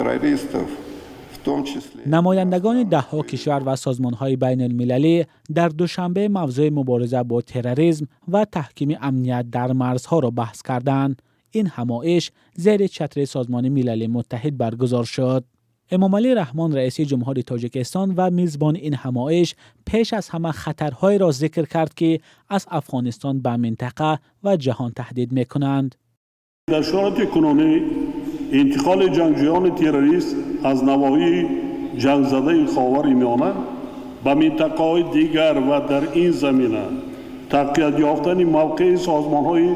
Террористов, в том числе. Намояндагони даҳҳо кишвар ва созмонҳои байналмилалӣ дар Душанбе мавзӯи мубориза бо терроризм ва таҳкими амният дар марзҳоро баҳс карданд. Ин ҳамоиш зери чатри Созмони Милали Муттаҳид баргузор шуд. Эмомалӣ Раҳмон, раиси ҷумҳури Тоҷикистон ва мизбони ин ҳамоиш, пеш аз ҳама хатарҳоеро зикр кард, ки аз Афғонистон ба минтақа ва ҷаҳон таҳдид мекунанд. Дар шароити кунунӣ интиқоли ҷангҷӯёни террорист аз навоҳии ҷангзадаи Ховари Миёна ба минтақаҳои дигар ва дар ин замина тақвият ёфтани мавқеи созмонҳои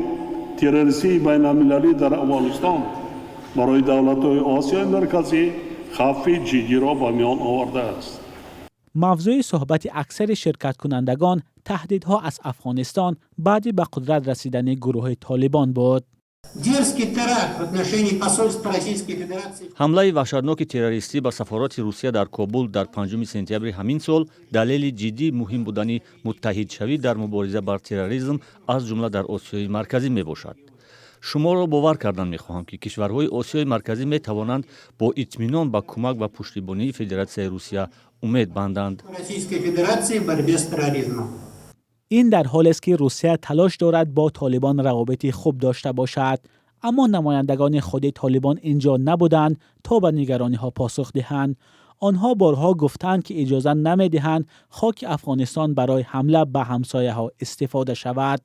террористии байналмилалӣ дар Афғонистон барои давлатҳои Осиёи Марказӣ хавфи ҷиддиро ба миён овардааст. Мавзӯи суҳбати аксари ширкаткунандагон таҳдидҳо аз Афғонистон баъди ба қудрат расидани гурӯҳи Толибон буд. Дерзкий теракт в отношении посольства Российской Федерации. Ҳамлаи ваҳшатноки террористӣ ба сафорати Русия дар Кобул дар 5 сентябри ҳамин сол далели ҷиддии муҳим будани муттаҳидшавӣ дар мубориза бар терроризм, аз ҷумла дар Осиёи Марказӣ мебошад. Шуморо бовар кардан мехоҳам, ки кишварҳои Осиёи Марказӣ метавонанд бо итминон ба кӯмак ва пуштибонии Федератсияи Русия умед банданд. Российской Федерации в борьбе с терроризмом. Ин дар ҳолест, ки Русия талош дорад бо Толибон равобити хуб дошта бошад, аммо намояндагони худи Толибон инҷо набуданд, то ба нигарониҳо посух диҳанд. Онҳо борҳо гуфтанд, ки иҷоза намедиҳанд хоки Афғонистон барои ҳамла ба ҳамсояҳо истифода шавад,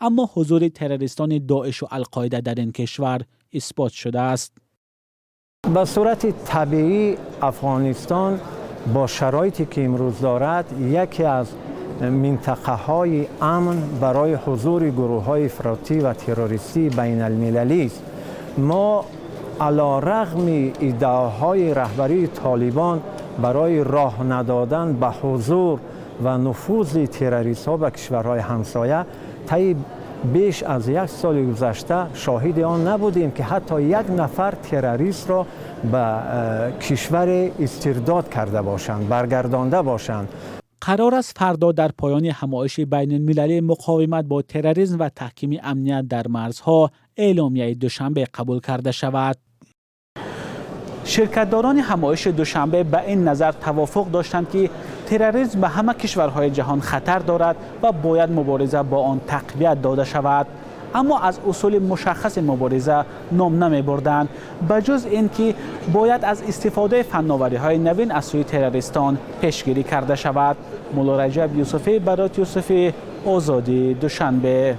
аммо ҳузури террористони Доишу Алқоида дар ин кишвар исбот шудааст. Ба сурати табиӣ Афғонистон бо шароите ки имрӯз дорад, яке аз минтақаҳои амн барои ҳузури гурӯҳҳои ифротӣ ва террористии байналмилалӣ аст. Мо алорағми иддаоҳои раҳбарии Толибон барои роҳ надодан ба ҳузур ва нуфузи террористҳо ба кишварҳои ҳамсоя, таи беш аз як соли гузашта шоҳиди он набудем, ки ҳатто як нафар террористро ба кишваре истирдод карда бошанд, баргардонда бошанд. Қарор аст фардо дар поёни ҳамоиши байналмилалии муқовимат бо терроризм ва таҳкими амният дар марзҳо эъломияи Душанбе қабул карда шавад. Ширкатдорони ҳамоиши Душанбе ба ин назар тавофуқ доштанд, ки терроризм ба ҳама кишварҳои ҷаҳон хатар дорад ва бояд мубориза бо он тақвият дода шавад, аммо аз усули мушаххаси мубориза ном намебурданд, ба ҷуз ин ки бояд аз истифодаи фанновариҳои навин аз сӯи террористон пешгирӣ карда шавад. Муллораҷаб Юсуфӣ, Барот Юсуфӣ, Озодӣ, Душанбе.